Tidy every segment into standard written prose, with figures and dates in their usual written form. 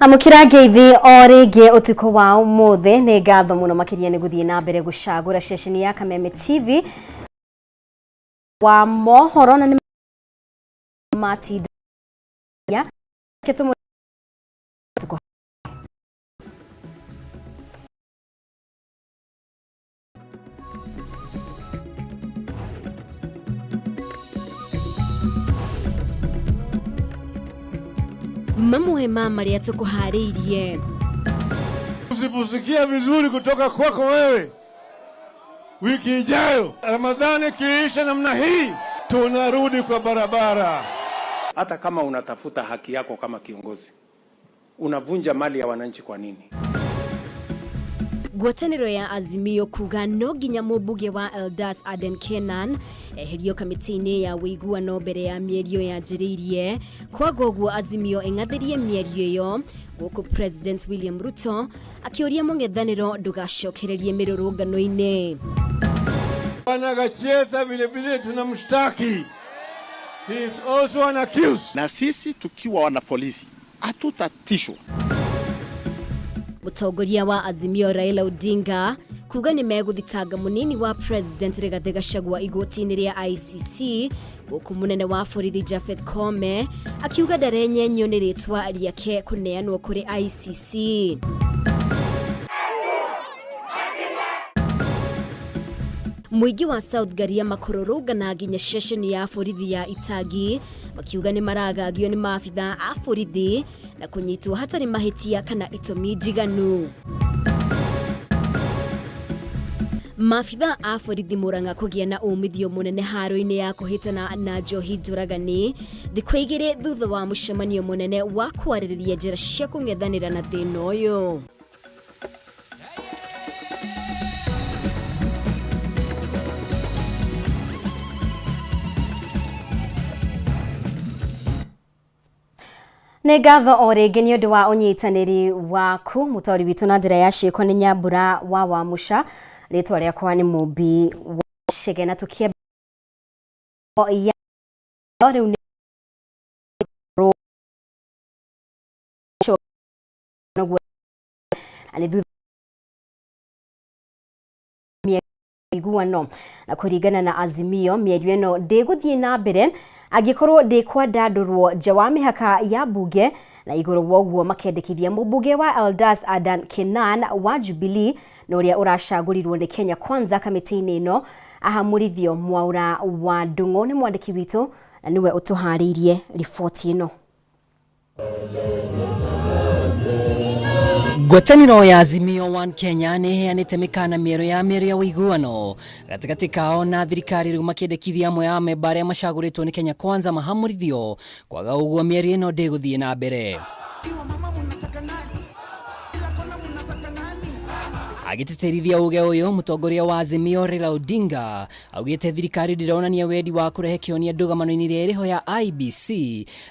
Amũkĩra ngeithi o rĩngĩ ũtukũ wa ũmũthĩ. Nĩ ngatho mũno makĩria nĩ gũthiĩ na mbere gũcagũra ceceni ya Kameme TV wa mohoro na nĩ matinda Mamwe ma marĩa tũkũharĩirie. Usiposikia vizuri kutoka kwako wewe, wiki ijayo Ramadhani ikiisha namna hii, tunarudi kwa barabara. Hata kama unatafuta haki yako kama kiongozi, unavunja mali ya wananchi kwa nini? Ngwatanĩro ya Azimio kuga no nginya mũmbunge wa Eldas Aden Kenan eherio kamĩtĩ-inĩ ya ũiguano mbere ya mĩario yanjĩrĩirie. Kwaga ũguo Azimio ĩng'athĩrie mĩario ĩyo, gũkũ President William Ruto akĩũria mũng'ethanĩro ndũgacokererie mĩrũrũngano-inĩ. Bwana Gacheta vile vile tunamshtaki. He is also an accused. Na sisi tukiwa wana polisi hatutatishwa. Mũtongoria wa Azimio Raila Odinga kuga nĩ megũthitanga mũnini wa President Rigathĩ Gachagua igoti-inĩ rĩa ICC, gũkũ mũnene wa borithi Japheth Koome akiuga ndarenyenyio nĩ rĩtwa rĩake kũneanwo kũrĩ ICC. Mũingĩ wa South Gariama kũrũrũngana nginya ceceni ya borithi ya Itangi makiuga nĩ maragagio nĩ maabitha a borithi na kũnyitwo hatarĩ mahĩtia kana itũmi njiganu. Maabitha a borithi Murang'a kũgĩa na umithio mũnene haro-inĩ ya kũhĩtana na njohi njũragani thikũ igĩrĩ thutha wa mũcemanio mũnene wa kwarĩrĩria njĩra cia kũng'ethanĩra na thĩna ũyũ. Nĩ ngatho o rĩngĩ nĩ ũndũ wa ũnyitanĩri waku. Mũtaũri witũ na njĩra ya ciĩko nĩ Nyambura wa Wamuca, rĩtwa rĩakwa nĩ Mũmbi wa Chege, na tũkĩambia ya rĩu nĩ na nĩ thutha iguano na kũringana na Azimio mĩario ĩno ndĩgũthiĩ na mbere angĩkorwo ndĩkwandandũrwo nja wa mĩhaka ya mbunge, na igũrũ wa ũguo makendekithia mũmbunge wa Eldas Adan Kenan wa Jubilee na ũrĩa ũracagũrirwo nĩ Kenya Kwanza kamĩtĩ-inĩ ĩno ahamũrithio. Mwaura wa Ndung'u nĩ mwandĩki witũ na nĩwe ũtũharĩirie riboti ĩno. Ngwatanĩro ya Azimio One Kenya nĩ ĩheanĩte mĩkana mĩerũ ya mĩario ya ũiguano gatagatĩ kao na thirikari, rĩu makĩendekithia amwe a amemba arĩa macagũrĩtwo nĩ Kenya Kwanza mahamũrithio, kwaga ũguo mĩario ĩno ndĩgũthiĩ na mbere. Agĩtĩtĩrithia uge ũyũ, mũtongoria wa Azimio Raila Odinga augĩte thirikari ndĩronania wendi wa kũrehe kĩhonia ndũgamano-inĩ ĩrĩa ĩrĩho ya IEBC,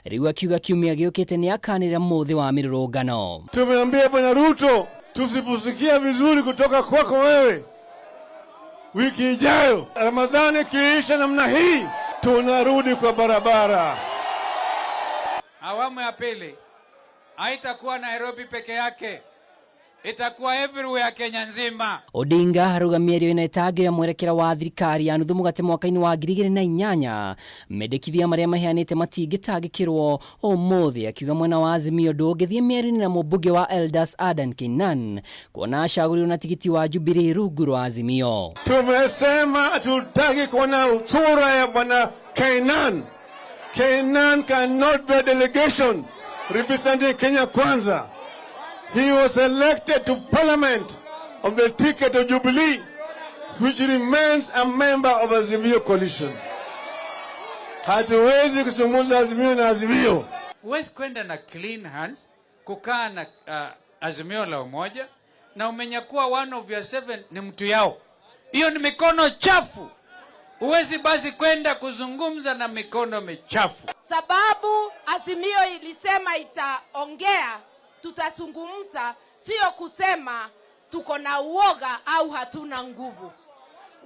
rĩu akiuga kiumia gĩũkĩte nĩ akanĩrĩra mũthĩ wa mĩrũrũngano. Tumeambia Bwana Ruto, tusiposikia vizuri kutoka kwako wewe, wiki ijayo Ramadhani ikiisha namna hii, tunarudi kwa barabara. Awamu ya pili haitakuwa Nairobi peke yake, itakuwa everywhere Kenya nzima. Odinga arauga mĩario ĩno ĩtangĩoya mwerekera wa thirikari ya nuthu mũgate mwaka-inĩ wa 2008, mendekithia marĩa maheanĩte matingĩtangĩkĩrwo ũmũthĩ, akiuga mwena wa Azimio ndũngĩthiĩ mĩario-inĩ na mũmbunge wa Eldas Adan Keynan kuona acagũrirwo na tigiti wa Jubilee rungu rwa Azimio. Tumesema hatutaki kuona sura ya Bwana Keynan. Keynan cannot be a delegation representing Kenya Kwanza. He was elected to parliament on the ticket of Jubilee, which remains a member of Azimio coalition. Hatuwezi kuzungumza Azimio na Azimio. Huwezi kwenda na clean hands kukaa na Azimio la Umoja na umenyakua one of your seven ni mtu yao. Hiyo ni mikono chafu. Huwezi basi kwenda kuzungumza na mikono michafu. Sababu Azimio ilisema itaongea, tutazungumza, sio kusema tuko na uoga au hatuna nguvu.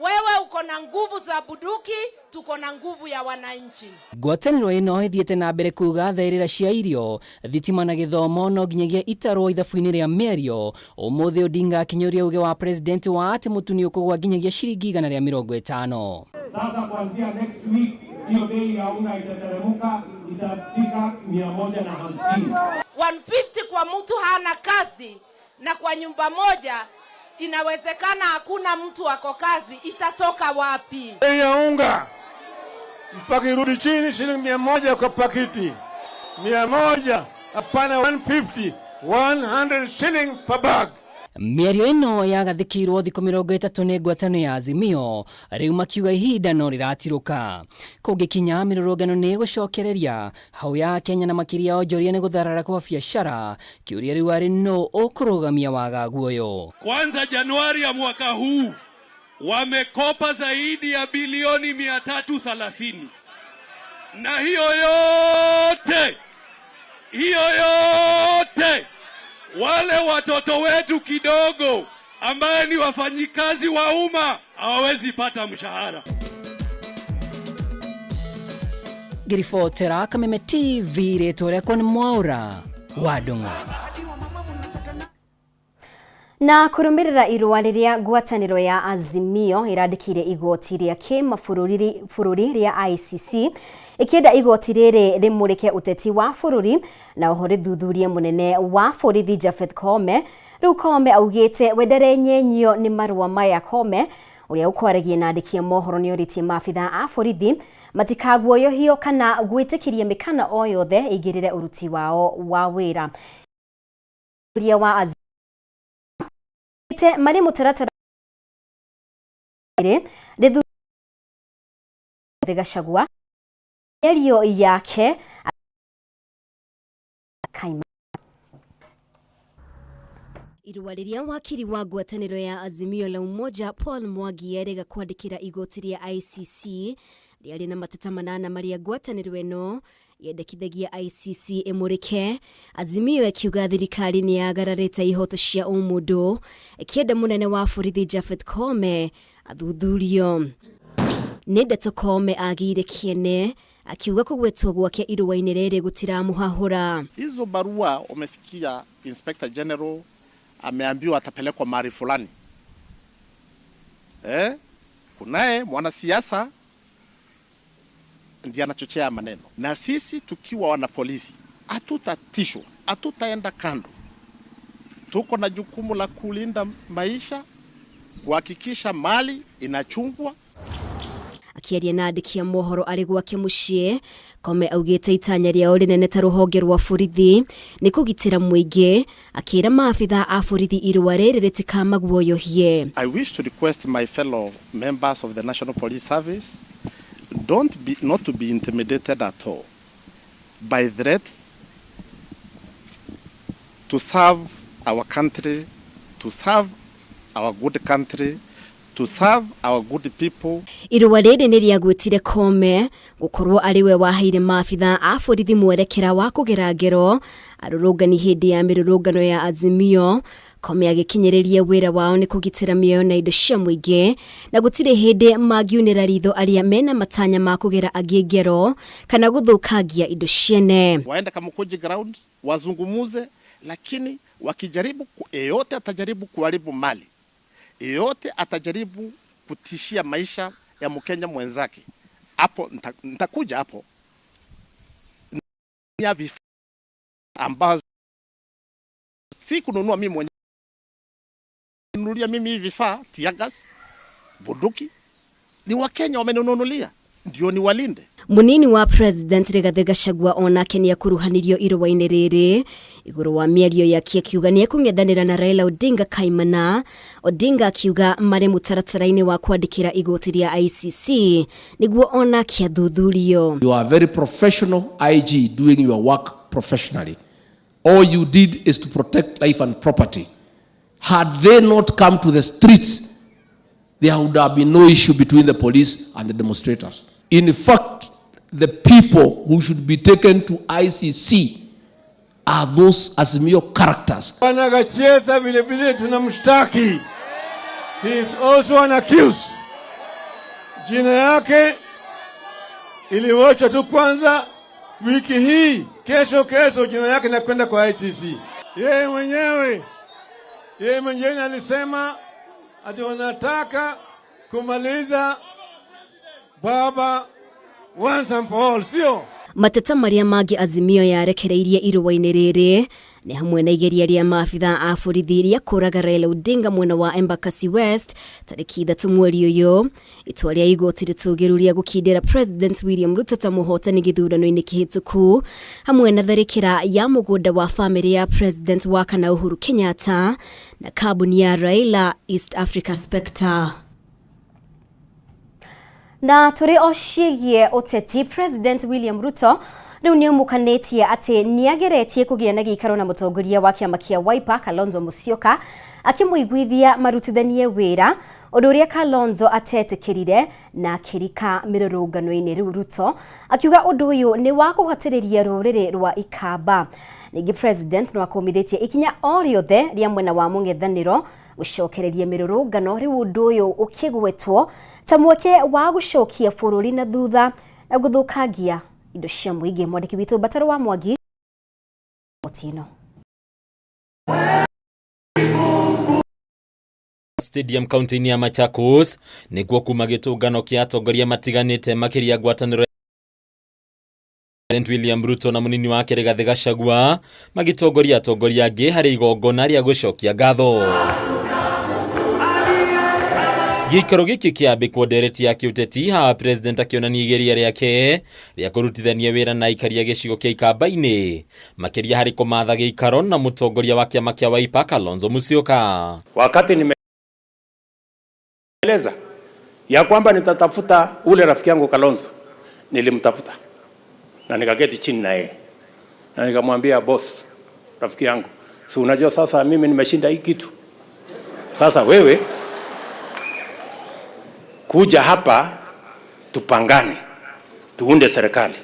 Wewe uko na nguvu za buduki, tuko na nguvu ya wananchi. Ngwatanĩro ĩno ĩthiĩte na mbere kuga therera cia irio, thitima na gĩthomo no nginyagia itarwo ithabu-inĩ rĩa mĩario. Ũmũthĩ Odinga akĩnyũria uge wa president wa atĩ mũtu nĩ ũkũgwa nginyagia ciringi 150. Sasa kuanzia next week hiyo bei ya unga itateremka, itafika 150. 150 kwa mtu hana kazi, na kwa nyumba moja inawezekana hakuna mtu ako kazi, itatoka wapi? Bei ya unga mpaka irudi chini shilingi 100 kwa pakiti, 100, hapana 150, 100 shilling per bag. Mĩario ĩno yagathĩkĩirwo thikũ 30 nĩ ngwatanĩro ya Azimio rĩu makiuga ihinda no rĩratirũka. Kũngĩkinya mĩrũrũngano nĩ ĩgũcokereria hau ya Kenya na makĩria onjoria nĩ gũtharara kwa biacara. Kĩũria rĩu arĩ no ũkũrũgamia wagagu ũyũ. Kwanza Januari ya mwaka huu wamekopa zaidi ya bilioni 330, na hiyo yote wale watoto wetu kidogo ambaye ni wafanyikazi wa umma hawawezi pata mshahara. Ngĩribotera Kameme TV rĩtwa rĩakwa nĩ Mwaũra wa Ndung'u. Na kũrũmĩrĩra irũa rĩrĩa ngwatanĩro ya Azimio ĩrandĩkĩire igoti rĩa kĩmabũrũri bũrũri rĩa ICC ĩkĩenda igoti rĩrĩ rĩmũrĩke ũteti wa bũrũri na oho rĩthuthurie mũnene wa borithi Japhet Koome. Rĩu Koome augĩte we ndarenyenyio nĩ marũa maya. Koome ũrĩa ũkwaragia na andĩki a mohoro nĩ orĩtie maabitha a borithi matikaguoyohio kana gwĩtĩkĩria mĩkana o yothe ĩingĩrĩre ũruti wao wa wĩra. Wa Azimio marĩ mũtaratara rĩthu Gachagua mĩario yake Kaima. Irũa rĩrĩa wakiri wa ngwatanĩro ya Azimio la Umoja Paul Mwangi erĩga kwandĩkĩra igoti rĩa ICC rĩarĩ na mateta manana marĩa ngwatanĩro ĩno yendekithagia ICC ĩmũrĩke. Azimio ĩkiuga thirikari nĩ yagararĩte ihoto cia ũmũndũ, ĩkĩenda mũnene wa borithi Japhet Koome athuthurio. Nĩ ndeto Koome agĩire kĩene akiuga kũgwetwo gwake irũa-inĩ rĩrĩ gũtiramũhahũra. Hizo barua umesikia Inspector General ameambiwa atapelekwa mahali fulani. Kunaye mwanasiasa ndiye anachochea maneno, na sisi tukiwa wana polisi hatutatishwa, hatutaenda kando. Tuko na jukumu la kulinda maisha, kuhakikisha mali inachungwa. Akĩaria na andĩki a mohoro arĩ gwake mũciĩ, Koome augĩte itanya rĩao rĩnene ta rũhonge rwa borithi nĩ kũgitĩra mũingĩ, akĩra maabitha a borithi irũa rĩrĩ rĩtikamaguoyohie. I wish to request my fellow members of the National Police Service don't be, not to be intimidated at all by threats, to serve our country, to serve our good country, to serve our good people. Irũa rĩrĩ nĩ rĩagwĩtire Koome gũkorwo arĩ we waheire maabitha a borithi mwerekera wa kũgera ngero arũrũngani hĩndĩ ya mĩrũrũngano ya Azimio. Koome agĩkinyĩrĩria wĩra wao nĩ kũgitĩra mĩoyo na indo cia mũingĩ na gũtirĩ hĩndĩ mangiunĩra ritho arĩa mena matanya ma kũgera angĩ ngero kana gũthũkangia indo ciene. Waende Kamukunji ground wazungumuze, lakini wakijaribu, yeyote atajaribu kuharibu mali, yeyote atajaribu kutishia maisha ya Mkenya mwenzake, hapo nitakuja hapo ya vifaa ambazo si kununua mimi mwenyewe, nunulia mimi hivi vifaa, teargas, bunduki, ni Wakenya wamenunulia ndio niwalinde. Munini wa President Rigathi Gachagua onake nĩ akuruhanirio irũa-inĩ rĩrĩ igũrũ wa mĩario yake akiuga nĩ ekũng'ethanĩra na Raila Odinga kaimana. Odinga akiuga marĩ mũtaratara-inĩ wa kwandĩkĩra igoti rĩa ICC nĩguo onake athuthurio. You are a very professional IG doing your work professionally. All you did is to protect life and property. Had they not come to the streets, there would have been no issue between the police and the demonstrators. In fact, the people who should be taken to ICC are those Azimio characters. Bwana Gacheta vile vile tunamshtaki. He is also an accused. Jina yake iliwachwa tu kwanza wiki hii, kesho kesho jina yake inakwenda kwa ICC. Yeye mwenyewe alisema ati wanataka kumaliza baba once and for all, sio? Mateta marĩa mangĩ Azimio yarekereirie irũa-inĩ rĩrĩ nĩ hamwe na igeria rĩa maabitha a borithi rĩa kũraga Raila Odinga mwena wa Embakasi West tarĩki 3 mweri ũyũ, itua rĩa igoti rĩtũgĩru rĩa gũkindĩra President William Ruto ta mũhotani gĩthurano-inĩ kĩhĩtũku, hamwe na tharĩkĩra ya mũgũnda wa bamĩrĩ ya President wa kana Uhuru Kenyatta na kambuni ya Raila East Africa Spectre. Na tũrĩ o ciĩgiĩ ũteti, President William Ruto rĩu nĩ ũmũkanĩtie atĩ nĩageretie kũgĩa na gĩikaro na mũtongoria wa kĩama kĩa Wiper Kalonzo Musyoka, akĩmũiguithia marutithanie wĩra, ũndũ ũrĩa Kalonzo atetĩkĩrire na akĩrika mĩrũrũngano-inĩ. Rĩu Ruto akiuga ũndũ ũyũ nĩ wa kũhatĩrĩria rũrĩrĩ rwa Ikamba. Ningĩ President no akũmithĩtie ikinya o rĩothe rĩa mwena wa mũng'ethanĩro gũcokereria mĩrũrũngano, rĩu ũndũ ũyũ ũkĩgwetwo ta mweke wa gũcokia bũrũri na thutha na gũthũkangia indo cia mũingĩ. Mwandĩki witũ Mbataro wa Mwangi Otino. Stadium kaunti-inĩ ya Machakos nĩkuo kuma gĩtũngano kĩa atongoria matiganĩte, makĩria ngwatanĩro President William Ruto na mũnini wake Rigathĩ Gachagua magĩtongoria atongoria angĩ harĩ igongona rĩa gũcokia ngatho. Gĩikaro gĩkĩ kĩambĩkwo ndereti ya kĩũteti haha President akĩonania igeria rĩake rĩa kũrutithania wĩra na aikari a gĩcigo kĩa Ikamba-inĩ, makĩria harĩ kũmatha gĩikaro na mũtongoria wa kĩama kĩa Wiper Kalonzo Musyoka. Wakati nimeeleza ya kwamba nitatafuta ule rafiki yangu Kalonzo, nilimtafuta na nikaketi chini na yeye na nikamwambia, boss, rafiki yangu, si unajua sasa mimi nimeshinda hii kitu, sasa wewe kuja hapa tupangane, tuunde serikali.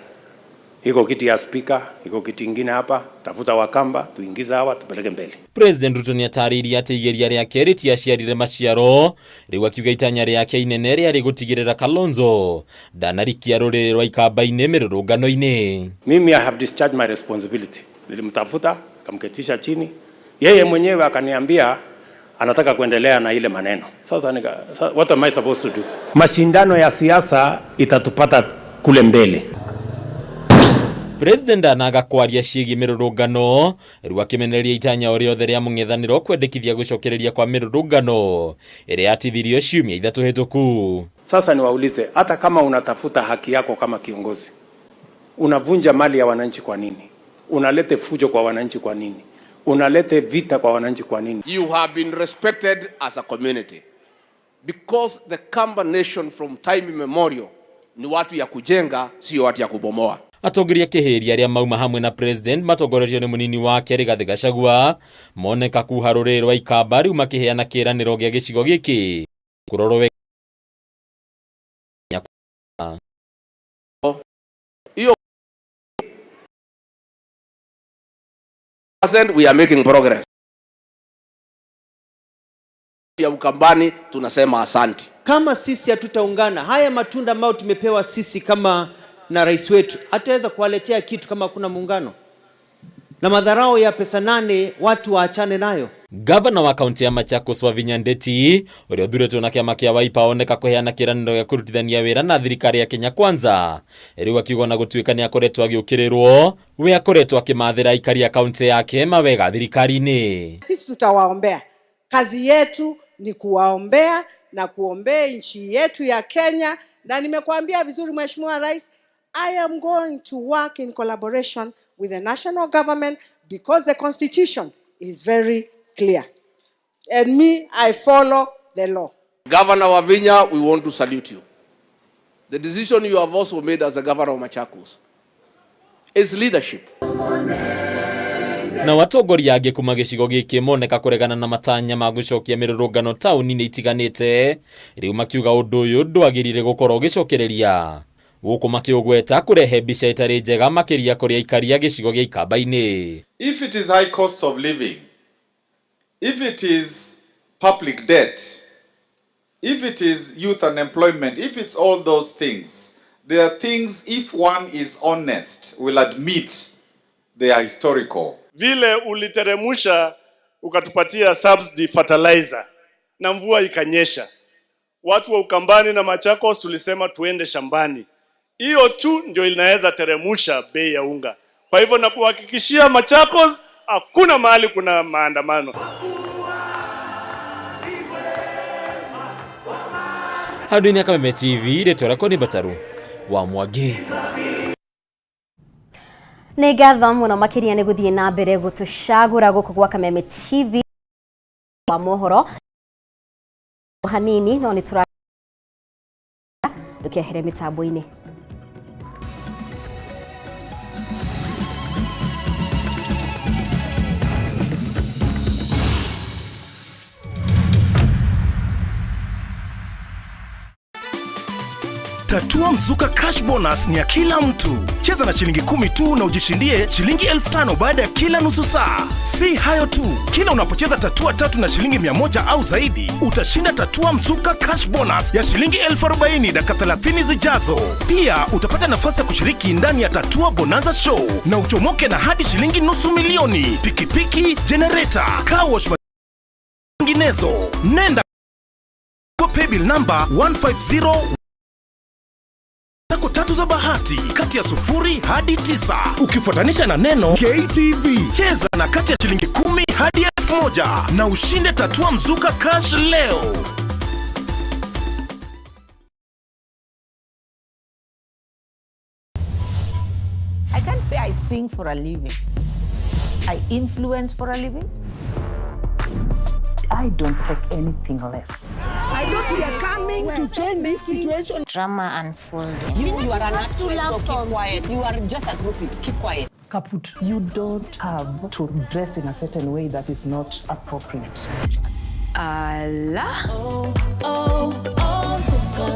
Iko kiti ya spika, iko kiti ingine hapa, tafuta Wakamba, tuingize hawa, tupeleke mbele. President Ruto nĩatarĩirie atĩ igeria rĩake rĩtiaciarire maciaro, rĩu akiuga itanya rĩake inene rĩarĩ gũtigĩrĩra Kalonzo ndanarikia rũrĩrĩ rwa Ikamba-inĩ mĩrũrũngano-inĩ. Mimi I have discharged my responsibility. Nilimtafuta, kamketisha chini, yeye mwenyewe akaniambia anataka kuendelea na ile maneno. Sasa what am I supposed to do? Mashindano ya siasa itatupata kule mbele. President ndanaga kwaria ciĩgiĩ mĩrũrũngano, rĩu akĩmenereria itanya o rĩothe rĩa mũng'ethanĩro kwendekithia gũcokereria kwa mĩrũrũngano ĩrĩa yatithirio ciumia 3 hĩtũku. Sasa niwaulize, hata kama unatafuta haki yako kama kiongozi, unavunja mali ya wananchi kwa nini? Unalete fujo kwa wananchi kwa nini? Unalete vita kwa wananchi kwa nini? You have been respected as a community because the Kamba nation from time immemorial ni watu ya kujenga, sio watu ya kubomoa. Atongoria kĩhĩri arĩa mauma hamwe na President matongoretio nĩ mũnini wake Rigathĩ Gachagua moneka kuha rũrĩrĩ rwa Ikamba, rĩu makĩheana kĩĩranĩro gĩa gĩcigo gĩkĩ kũrorwo wega. Hiyo percent we are making progress. Ya Ukambani tunasema asanti. Kama sisi hatutaungana, haya matunda ambayo tumepewa sisi kama na rais wetu hataweza kuwaletea kitu kama hakuna muungano. Na madharau ya pesa 8 watu waachane nayo. Gavana wa kaunti ya Machakos Wavinya Ndeti ũrĩa ũthuurĩtwo na kĩama kĩa Wiper oneka kũheana kĩĩranĩro gĩa kũrutithania wĩra na thirikari ya Kenya Kwanza, rĩu akiuga ona gũtuĩka nĩ akoretwo agĩũkĩrĩrwo, we akoretwo akĩmathĩra aikari a kaunti yake mawega thirikari-inĩ. Sisi tutawaombea. Kazi yetu ni kuwaombea na kuombea nchi yetu ya Kenya, na nimekuambia vizuri Mheshimiwa Rais, I am going to work in collaboration with the national government because the constitution is very clear. And me, I follow the law. Governor Wavinya, we want to salute you. The decision you have also made as the governor of Machakos is leadership. Na watongoria angĩ kuma gĩcigo gĩkĩ moneka kũregana na matanya ma gũcokia mĩrũrũngano taũni-inĩ itiganĩte, rĩu makiuga ũndũ ũyũ ndwagĩrĩire gũkorwo ũgĩcokereria, gũkũ makĩũgweta kũrehe mbica ĩtarĩ njega makĩria kũrĩ aikari a gĩcigo gĩa Ikamba-inĩ. If it is high cost of living, if it is public debt, If it is youth unemployment, if it's all those things, there are things, if one is honest, will admit they are historical. Vile uliteremusha ukatupatia subsidy fertilizer na mvua ikanyesha, watu wa Ukambani na Machakos tulisema tuende shambani. Hiyo tu ndio inaweza teremusha bei ya unga. Kwa hivyo nakuhakikishia Machakos, hakuna mahali kuna maandamano. Handũ-inĩ ha Kameme TV, rĩtwa rĩakwa nĩ Mbataru wa Mwangi. Nĩ ngatho mũno makĩria nĩ gũthiĩ na mbere gũtũcagũra gũkũ gwa Kameme TV wa mohoro hanini no nĩ tũra ndũkehere mĩtambo-inĩ. Tatua Mzuka Cash Bonus ni ya kila mtu. Cheza na shilingi 10 tu na ujishindie shilingi 5,000 baada ya kila nusu saa. Si hayo tu, kila unapocheza tatua tatu na shilingi 100 au zaidi, utashinda Tatua Mzuka Cash Bonus ya shilingi 40,000 dakika 30 zijazo. Pia utapata nafasi ya kushiriki ndani ya Tatua Bonanza Show na uchomoke na hadi shilingi 500,000, pikipiki, generator, car wash nyinginezo. Nenda kwa paybill number 150 zako tatu za bahati kati ya 0 hadi 9 ukifuatanisha na neno KTV. Cheza na kati ya shilingi 10 hadi 1,000 na ushinde Tatua Mzuka Cash leo. I can't say I sing for a living. I influence for a living. I don't take anything less. I thought we are coming to change this situation. Drama unfolding. You are an actress, so keep quiet. You are just a groupie. Keep quiet. Kaput. You don't have to dress in a certain way that is not appropriate. Allah. Oh, oh, oh, sister.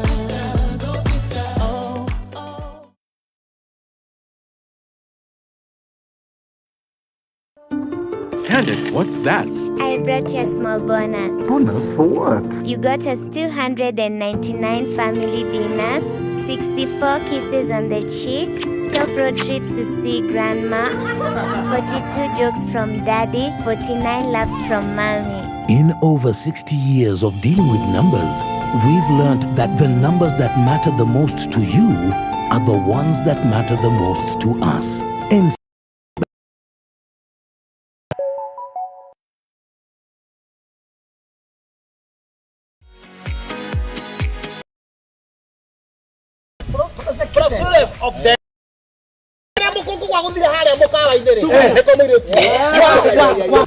Go, sister. Oh, oh. Candice, what's that? I brought you a small bonus. Bonus for what? You got us 299 family dinners, 64 kisses on the cheek, 12 road trips to see grandma, 42 jokes from daddy, 49 laughs from mommy. In over 60 years of dealing with numbers, we've learned that the numbers that matter the most to you are the ones that matter the most to us. And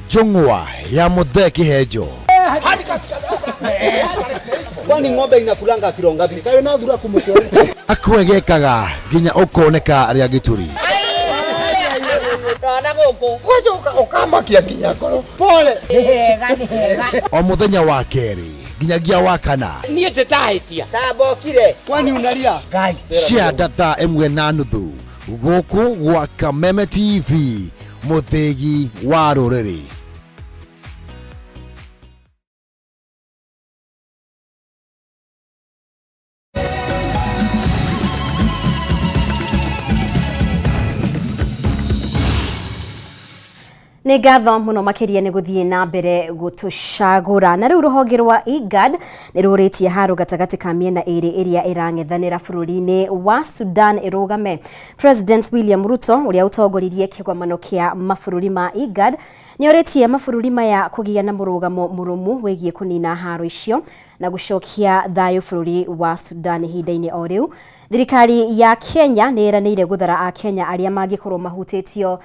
Njũng'wa ya Muthee Kihenjo. Kwani ng'ombe inakulanga kilo ngapi? Kayo na thura kumucoria. Akwegekaga nginya ukoneka rĩa gĩturi. Ndona gũkũ. Gwacoka ũkamakia nginya ngoro. Pole. Nĩ hega, nĩ hega. O mũthenya wa kerĩ nginyagia wa kana. Niĩ ndĩtahĩtia. Tambokire. Kwani unalia? Ngai. Cia thaa 1:30 gũkũ gwa Kameme TV, mũthĩgi wa rũrĩrĩ. Nĩ ngatho mũno makĩria nĩ gũthiĩ na mbere gũtũcagũra. Na rĩu rũhonge rwa IGAD nĩ rũrĩtie haro gatagatĩ ka mĩena ĩrĩ ĩrĩa ĩrang'ethanĩra bũrũri-inĩ wa Sudan ĩrũgame. President William Ruto ũrĩa ũtongoririe kĩgomano kĩa mabũrũri ma IGAD nĩ orĩtie mabũrũri maya kũgĩa na mũrũgamo mũrũmu wĩgiĩ kũnina haro icio na gũcokia thayũ bũrũri wa Sudan ihinda-inĩ o rĩu. Thirikari ya Kenya nĩ ĩranĩire gũthara a Kenya arĩa mangĩkorwo mahutĩtio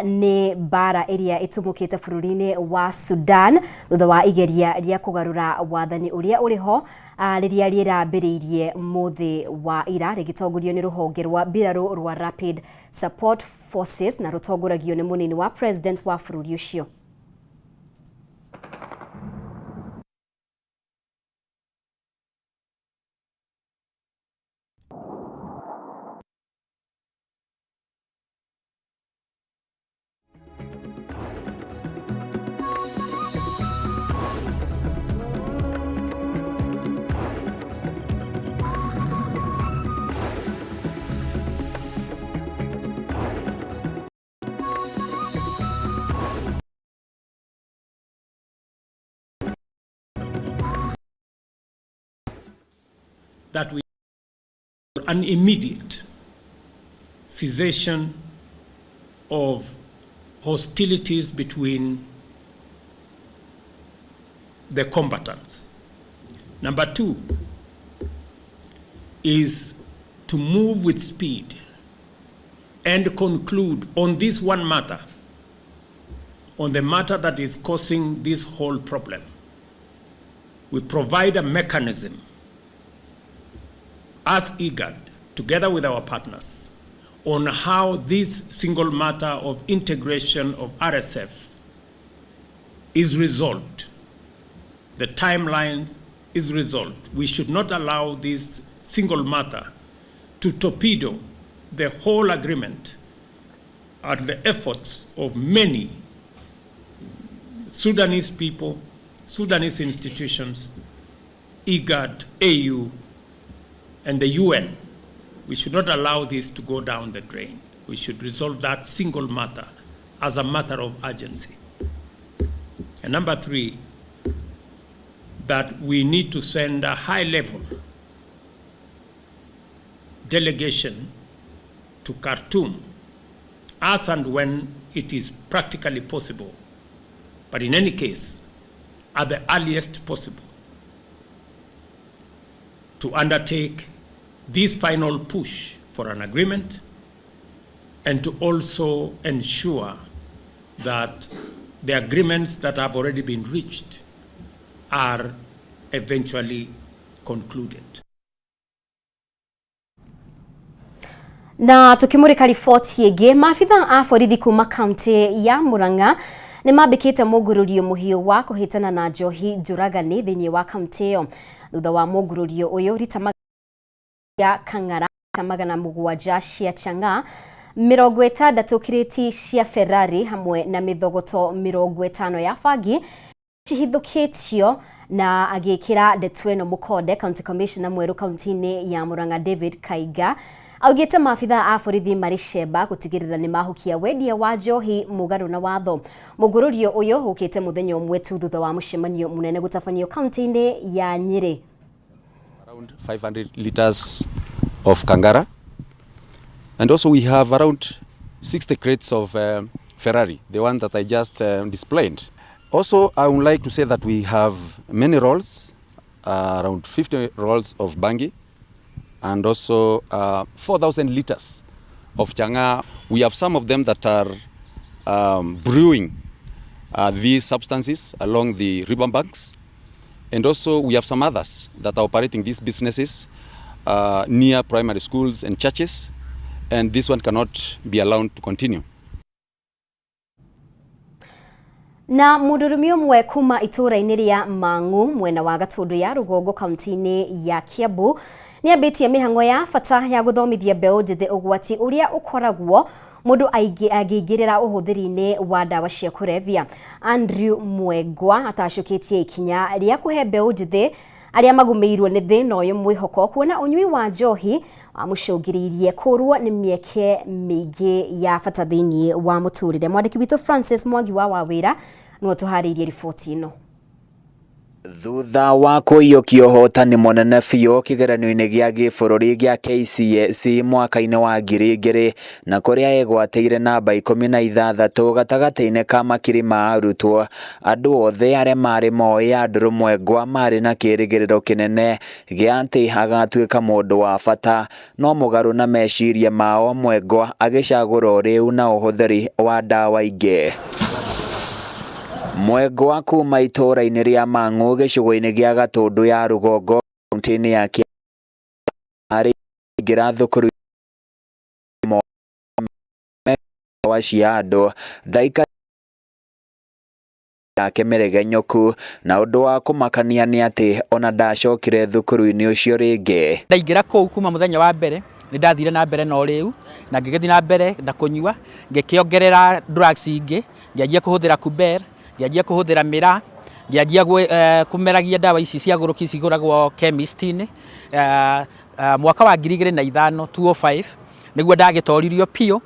nĩ mbara ĩrĩa ĩtumũkĩte bũrũri-inĩ wa Sudan thutha wa igeria rĩa kũgarũra wathani ũrĩa ũrĩ ho rĩrĩa rĩrambĩrĩirie mũthĩ wa ira rĩgĩtongorio nĩ rũhonge rwa mbirarũ rwa Rapid Support Forces na rũtongoragio nĩ mũnini wa president wa bũrũri ũcio. that we an immediate cessation of hostilities between the combatants. Number two is to move with speed and conclude on this one matter, on the matter that is causing this whole problem. We provide a mechanism as IGAD, together with our partners, on how this single matter of integration of RSF is resolved. The timelines is resolved. We should not allow this single matter to torpedo the whole agreement and the efforts of many Sudanese people, Sudanese institutions, IGAD, AU, and the UN. We should not allow this to go down the drain. We should resolve that single matter as a matter of urgency. And number three, that we need to send a high level delegation to Khartoum as and when it is practically possible, but in any case, at the earliest possible, to undertake this final push for an agreement and to also ensure that the agreements that have already been reached are eventually concluded. Na tukimurika riboti ĩngĩ, maabitha a borithi kuma kaunti ya Murang'a nĩ mambĩkĩte mũngũrũrio mũhiũ wa kũhĩtana na njohi njũragani thĩinĩ wa kaunti ĩyo. Thutha wa mũngũrũrio ũyũ, rita ya kang'ara 700 cia chang'aa, 60 kirĩti cia Ferrari hamwe na mĩthogoto 50 ya bangi cihithũkĩtio na agĩkĩra ndeto ĩno mũkonde. County Commissioner mwerũ kaunti-inĩ ya Murang'a David Kaiga augĩte maabitha a borithi marĩ cemba gũtigĩrĩra nĩ mahukia wendia wa njohi mũgarũ na watho. Mũngũrũrio ũyũ ũkĩte mũthenya ũmwe tu thutha wa mũcemanio mũnene gũtabanio kaunti-inĩ ya Nyĩrĩ. Around 500 liters of kangara, and also we have around 60 crates of Ferrari, the one that I just displayed. Also, I would like to say that we have many rolls, around 50 rolls of bangi, and also 4,000 liters of chang'aa. We have some of them that are brewing these substances along the river banks, and also we have some others that are operating these businesses near primary schools and churches, and this one cannot be allowed to continue. Na mũndũrũme ũmwe kuma itũũra-inĩ rĩa Mang'u mwena wa Gatũndũ ya rũgongo kaunti-inĩ ya Kiambu nĩambĩtie mĩhang'o ya bata ya gũthomithia mbeũ njĩthĩ ũgwati ũrĩa ũkoragwo mũndũ angĩingĩrĩra ũhũthĩri-inĩ wa ndawa cia kũrebia. Andrew Mwengwa atacũkĩtie ikinya rĩa kũhe mbeũ njĩthĩ arĩa magũmĩirwo nĩ thĩna ũyũ mwĩhoko kuona ũnyui wa njohi wamũcũngĩrĩirie kũrwo nĩ mĩeke mĩingĩ ya bata thĩinĩ wa mũtũrĩre. Mwandĩki witũ Francis Mwangi wa Wawĩra nĩwe ũtũharĩirie riboti ĩno. Thutha wa kũiyũkia ũhotani mũnene biũ kĩgeranio-inĩ gĩa gĩbũrũri gĩa KCSE mwaka-inĩ wa 2000 na kũrĩa egwatĩire namba 16 gatagatĩ-inĩ ka makiri ma arutwo, andũ othe arĩa marĩ moĩ Andrew Mwengwa marĩ na kĩrĩgĩrĩro kĩnene gĩa atĩ agatuĩka mũndũ wa bata, no mũgarũ na meciria mao Mwengwa agĩcagũra ũrĩu na ũhũthĩri wa ndawa ingĩ. Mwengwa kuma itũũra-inĩ rĩa Mang'u gĩcigo-inĩ gĩa Gatũndũ ya rũgongo kaunti-inĩ ya Kiambu arĩ aingĩra thukuru ndawa cia andũ ndaika yake mĩregenyũku na ũndũ wa kũmakania nĩ atĩ ona ndacokire thukuru-inĩ ũcio rĩngĩ. Ndaingĩra kũu kuma mũthenya wa mbere nĩ ndathire na mbere na ũrĩu na ngĩgĩthiĩ na mbere na kũnyua, ngĩkĩongerera drugs ingĩ, ngĩanjia kũhũthĩra kuber, ngĩanjia kũhũthĩra mĩraa, ngĩanjia kũmeragia ndawa ici cia gũrũki cigũragwo chemist-inĩ. Mwaka wa 2005 205 nĩguo ndagĩtoririo biũ.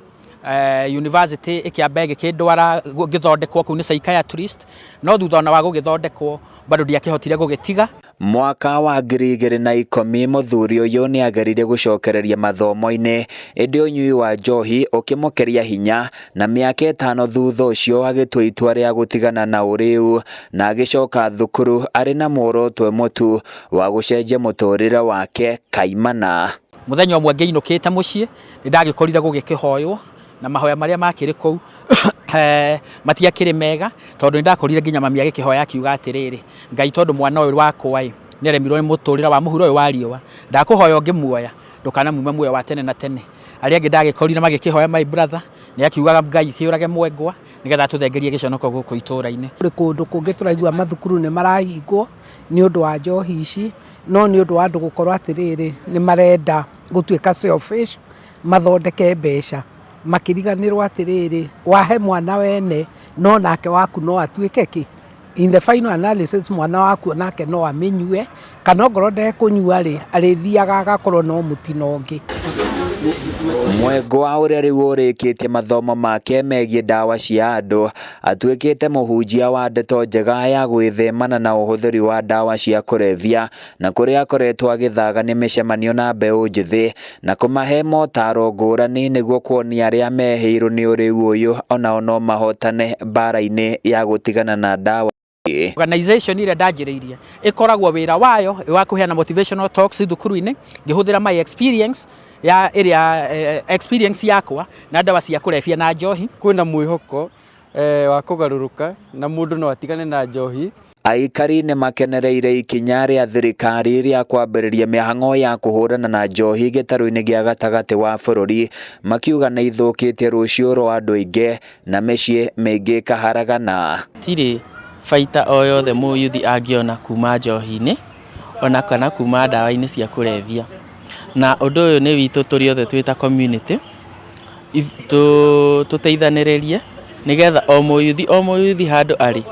University ĩkĩamba ĩgĩkĩndwara ngĩthondekwo kũu nĩ psychiatrist, no thutha ona wa gũgĩthondekwo Bado ndiakĩhotire gũgĩtiga. Mwaka wa 2010 mũthuri ũyũ nĩageririe gũcokereria mathomo-inĩ ĩndĩ ũnyui wa njohi ũkĩmũkĩria hinya na mĩaka 5 thutha ũcio agĩtua itua rĩa gũtigana na ũrĩu na agĩcoka thukuru arĩ na muoroto ũmwe tu wa gũcenjia mũtũrĩre wake kaimana. Mũthenya ũmwe ngĩinũkĩte mũciĩ nĩ ndagĩkorire gũgĩkĩhoywo na mahoya marĩa makĩrĩ kũu matiakĩrĩ mega tondũ nĩ ndakorire nginya mami agĩkĩhoya akiuga atĩrĩrĩ, Ngai tondũ mwana ũyũ wakwa ĩ nĩaremirwo nĩ mũtũrĩre wa mũhuro ũyũ wa riũa, ndakũhoya ũngĩmuoya ndũkanamume muoyo wa tene na tene. Arĩa angĩ ndagĩkorire magĩkĩhoya my brother nĩ akiugaga Ngai kĩũrage mwengwa nĩgetha atũthengerie gĩconoko gũkũ itũũra-inĩ. Kũrĩ kũndũ kũngĩ tũraigua mathukuru nĩ marahingwo nĩ ũndũ wa njohi ici, no nĩ ũndũ wa andũ gũkorwo atĩrĩrĩ nĩ marenda gũtuĩka selfish mathondeke mbeca, makĩriganĩrwo atĩrĩrĩ wahe mwana wene no nake waku no atuĩke kĩ. In the final analysis mwana waku nake no amĩnyue kana ongorwo ndekũnyua rĩ arĩthiaga agakorwo no mũtino ũngĩ. Mwengwa ũrĩa rĩu ũrĩkĩtie mathomo make megiĩ ndawa cia andũ atuĩkĩte mũhunjia wa ndeto njega ya gwĩthemana na ũhũthĩri wa ndawa cia kũrebia na kũrĩa akoretwo agĩthaga nĩ mĩcemanio na mbeũ njĩthĩ na kũmahe motaro ngũrani nĩguo kuonia arĩa mehĩirwo nĩ ũrĩu ũyũ onao no mahotane mbara-inĩ ya gũtigana na ndawa. Organization ĩrĩa ndanjĩrĩirie ĩkoragwo wĩra wayo wa kũheana motivational talks thukuru-inĩ ngĩhũthĩra my experience ya ĩrĩa experience yakwa na ndawa cia kũrebia na njohi. Kwĩna mwĩhoko wa kũgarũrũka na mũndũ no atigane na njohi. Aikari nĩ makenereire ikinya rĩa thirikari rĩa kwambĩrĩria mĩhang'o ya kũhũrana na njohi gĩtarũ-inĩ gĩa gatagatĩ wa bũrũri makiuga nĩ ithũkĩtie rũciũ rwa andũ aingĩ na mĩciĩ mĩingĩ ĩkaharagana. Tirĩ baita o yothe mũyuthi angĩona kuma njohi-inĩ ona kana kuma ndawa-inĩ cia kũrebia, na ũndũ ũyũ nĩ witũ tũrĩ othe twĩ ta community tũteithanĩrĩrie nĩgetha o mũyuthi handũ arĩ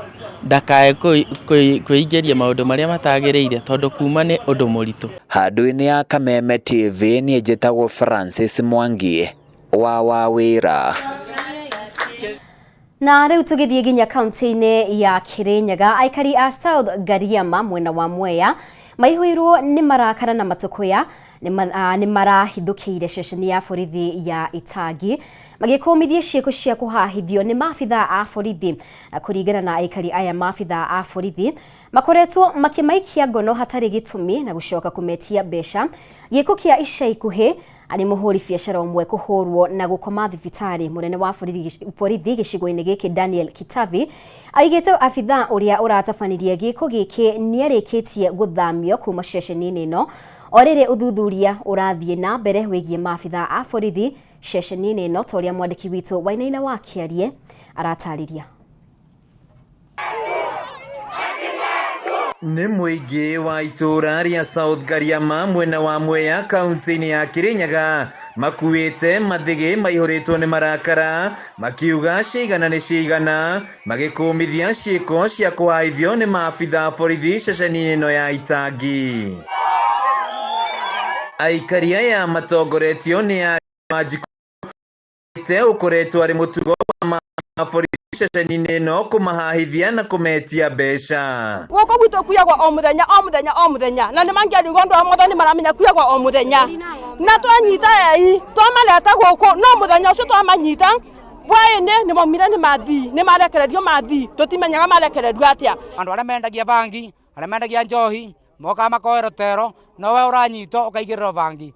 ndakae kwĩingĩria maũndũ marĩa matagĩrĩire tondũ kuma nĩ ũndũ mũritũ. Handũ-inĩ ya Kameme TV niĩ njĩtagwo Francis Mwangi wa Wawĩra. Na rĩu tũgĩthiĩ nginya kaunti-inĩ ya Kirinyaga, aikari a South Gariama mwena wa Mwea maihũirwo nĩ marakara na matũkũya nĩ marahithũkĩire ceceni ya borithi ya Itangi magĩkũmithia ciĩko cia kũhahithio nĩ maabithaa a borithi. Na kũringana na aikari aya, maabithaa a borithi makoretwo makĩmaikia ngono hatarĩ gĩtũmi na gũcoka kũmetia mbeca. Gĩko kĩa ica ikuhĩ arĩ mũhũri biacara ũmwe kũhũrwo na gũkoma thibitarĩ. Mũnene wa borithi gĩcigo-inĩ gĩkĩ Daniel Kitavi aigĩte abithaa ũrĩa ũratabanirie gĩko gĩkĩ nĩarĩkĩtie gũthamio kuma ceceni-inĩ ĩno. O rĩrĩ ũthuthuria ũrathiĩ na mbere wĩgiĩ maabithaa a borithi ceceni-inĩ ĩno ta ũrĩa mwandĩki witũ Wainaina wa Kĩarie aratarĩria. Nĩ mũingĩ wa itũũra rĩa South Gariama mwena wa Mwea kaunti-inĩ ya Kirinyaga makuĩte mathĩgĩ maihũrĩtwo nĩ marakara makiuga cigana nĩ cigana magĩkũmithia ciĩko cia kũhaithio nĩ maabithaa borithi ceceni-inĩ ĩno ya Itangi. Aikari aya matongoretio nĩ Wanjikũ ũkoretwo arĩ mũtugo wa maabithaa borithi ceceni-inĩ ĩno kũmahahithia na kũmetia mbeca. Gũkũ gwitũ kuyagwo o mũthenya o mũthenya o mũthenya na nĩ mangĩarigwo andũ a Mwathani maramenya kuyagwo o mũthenya na twanyita ei twamareta gũkũ no mũthenya ũcio twamanyita bwaĩ-inĩ nĩ maumire nĩ mathii nĩ marekererio mathii tũtimenyaga marekererio atĩa. Andũ arĩa mendagia bangi arĩa mendagia njohi mokaga makoerwo tero no we ũranyitwo ũkaigĩrĩrwo bangi.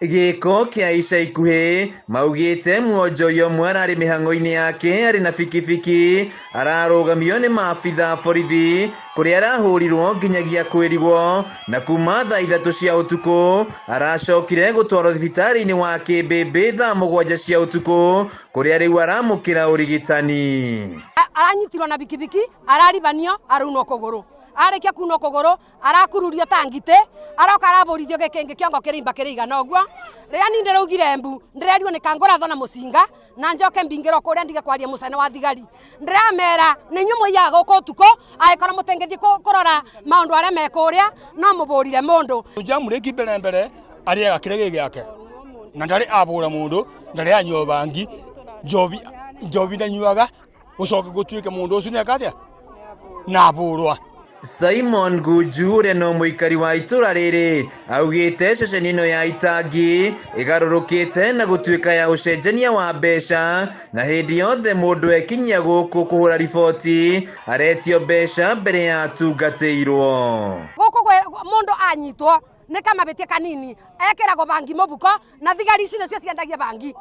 Gĩko kĩa ica ikuhĩ maugĩte mwonjoria ũmwe ararĩ mĩhang'o-inĩ yake arĩ na bikibiki ararũgamio nĩ maabithaa borithi kũrĩa arahũrirwo nginyagia kwĩrigwo na kuma thaa 3 cia ũtukũ aracokire gũtwarwo thibitarĩ-inĩ wa Kĩmbĩmbĩ thaa 7 cia ũtukũ kũrĩa rĩu aramũkĩra ũrigitani. Aranyitirwo na bikibiki araribanio araunwo kũgũrũ arĩkia kunwo kũgũrũ arakururio ta ngitĩ aroka arabũrithio gĩkĩngĩ kĩongo kĩrĩimba kĩrĩigana ũguo rĩrĩa niĩ ndĩraugire mbu ndĩrerirwo nĩ kangũrathwo na mũcinga na njoke mbingĩrwo kũrĩa ndige kwaria mũcene wa thigari ndĩramera nĩ inyuĩ mũiyaga gũkũ ũtukũ angĩkorwo mũtengĩthiĩ kũrora maũndũ arĩa me kũrĩa no mũbũrire mũndũ. Njamũrĩki mbere mbere arĩaga kĩrĩa gĩ gĩake na ndarĩ abũra mũndũ ndarĩ anyua bangi njobi ndanyuaga gũcoke gũtuĩke mũndũ ũcio nĩ eka atĩa Na abũrwa. Simon Gunju ũrĩa no mũikari wa itũra rĩrĩ augĩte ceceni ĩno ya itangi ĩgarũrũkĩte na gũtuĩka ya ũcenjania wa mbeca, na hĩndĩ yothe mũndũ ekinyia gũkũ kũhũra riboti aretio mbeca mbere ya atungatĩirwo. Gũkũ mũndũ anyitwo nĩ kamabĩtia kanini ekĩragwo bangi mũbuko, na thigari ici nĩcio ciendagia bangi.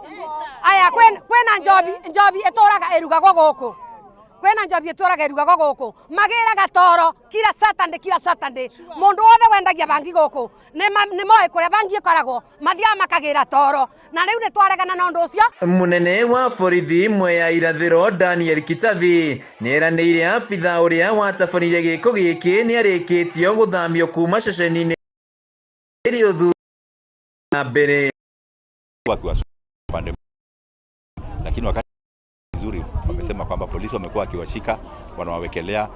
Aya, kwĩna njobi ĩtũraga ĩrugagwo gũkũ, kwĩna njobi ĩtũraga ĩrugagwo gũkũ, magĩraga toro kila Saturday, kila Saturday. Mũndũ wothe wendagia bangi gũkũ nĩ moĩ kũrĩa bangi ĩkoragwo, mathiaga makagĩra toro, na rĩu nĩ twaregana na ũndũ ũcio. Mũnene wa borithi Mwea Irathĩro Daniel Kitavi nĩeranĩire abitha ũrĩa watabanirie gĩko gĩkĩ nĩarĩkĩtio gũthamio kuma ceceni-inĩ ĩrĩ ũthuthuria na mbere. Upande, lakini wakati vizuri wamesema kwamba polisi wamekuwa wakiwashika, wanawawekelea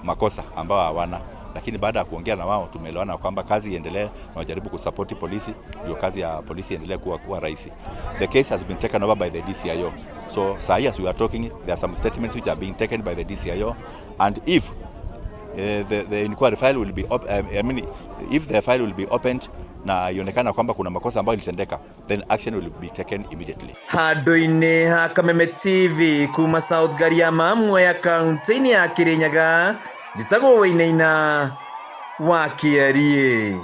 makosa ambao hawana, lakini baada ya kuongea na wao tumeelewana kwamba kazi iendelee na wajaribu kusapoti polisi ndio kazi ya polisi iendelee kuwa rahisi. The case has been taken over by the DCIO. So sahi as we are talking there are some statements which are being taken by the DCIO, and if the inquiry file will be I mean if the file will be opened na ionekana kwamba kuna makosa ambayo ilitendeka, then action will be taken immediately. Handũ-inĩ ha Kameme TV kuma South Gariama, Mwea kaunti-inĩ ya Kirinyaga, njĩtagwo Wainaina wa Kĩeriĩ.